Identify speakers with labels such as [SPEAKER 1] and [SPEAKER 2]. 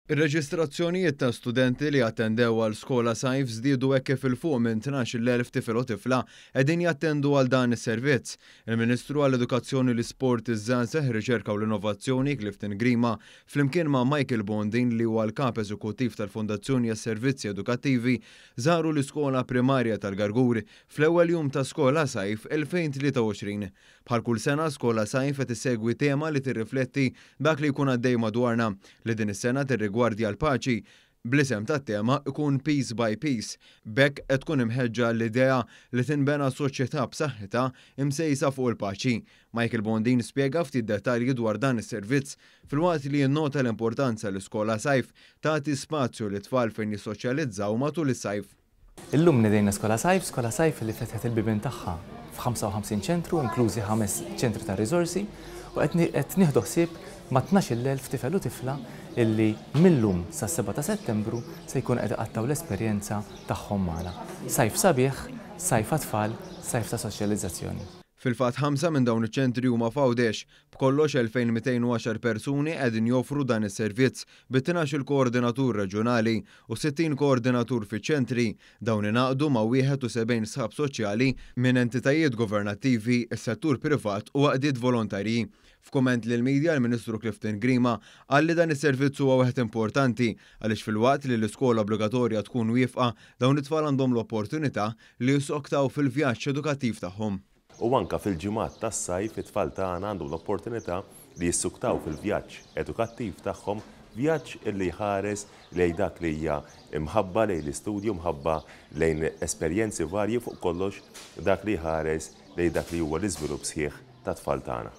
[SPEAKER 1] Ir-reġistrazzjonijiet ta' studenti li attendew għal Skola Sajf żdiedu hekk kif 'il fuq minn 12,000 tifel u tifla qegħdin jattendu għal dan is-servizz. Il-Ministru għall-Edukazzjoni, l-Isport, iż-Żgħażagħ, ir-Riċerka u l-Innovazzjoni, Clifton Grima, flimkien ma' Michael Bondin li huwa l-Kap Eżekuttiv tal-Fondazzjoni għas-Servizzi Edukattivi, żaru l-iskola primarja tal-Gargur fl-ewwel jum ta' Skola Sajf 2023. Bħal kull sena, Skola Sajf qed issegwi tema li tirrifletti dak li jkun għaddej madwarna, li din is-sena tirrigwardja l-paċi, bl-isem tat-tema ikun Peace by Peace. B'hekk qed tkun imħeġġa l-idea li tinbena soċjetà b'saħħitha imsejsa fuq il-paċi. Michael Bondin spjega ftit dettalji dwar dan is-servizz filwaqt li jinnota l-importanza li Skola Sajf tagħti spazju lit-tfal fejn jissoċjalizzaw matul is-sajf.
[SPEAKER 2] Illum nidejna Skola Sajf, Skola Sajf li fetħet il-bibien tagħha f'55 ċentru, inklużi ħames ċentri ta' riżorsi, u qed nieħdu ħsieb ma' 12,000 tifel u tifla illi mil-lum sas-7 ta' Settembru se jkunu qed iqattgħu l-esperjenza tagħhom magħna. Sajf sabiħ, sajf għat-tfal, sajf ta' soċjalizzazzjoni.
[SPEAKER 1] Fil-fatt ħamsa minn dawn iċ-ċentri huma f'Għawdex. B'kollox 2,210 persuni qegħdin joffru dan is-servizz bi 12-il koordinatur reġjonali u 60 koordinatur fiċ-ċentri. Dawn ingħaqdu ma' 71 sħab soċjali minn entitajiet governattivi, is-settur privat u għaqdiet volontarji. F'kumment lill-media l-Ministru Clifton Grima qal li dan is-servizz huwa wieħed importanti għaliex filwaqt li l-iskola obbligatorja tkun wieqfa dawn it-tfal għandhom l-opportunità li jissoktaw fil-vjaġġ edukattiv tagħhom.
[SPEAKER 3] U anke fil-ġimgħat tas-sajf it-tfal tagħna għandhom l-opportunità li jissuktaw fil-vjaġġ edukattiv tagħhom, vjaġġ illi jħares lejn dak li hija mħabba lejn l-istudju, mħabba lejn esperjenzi varji u fuq kollox dak li jħares lejn dak li huwa l-iżvilupp sħiħ tat-tfal tagħna.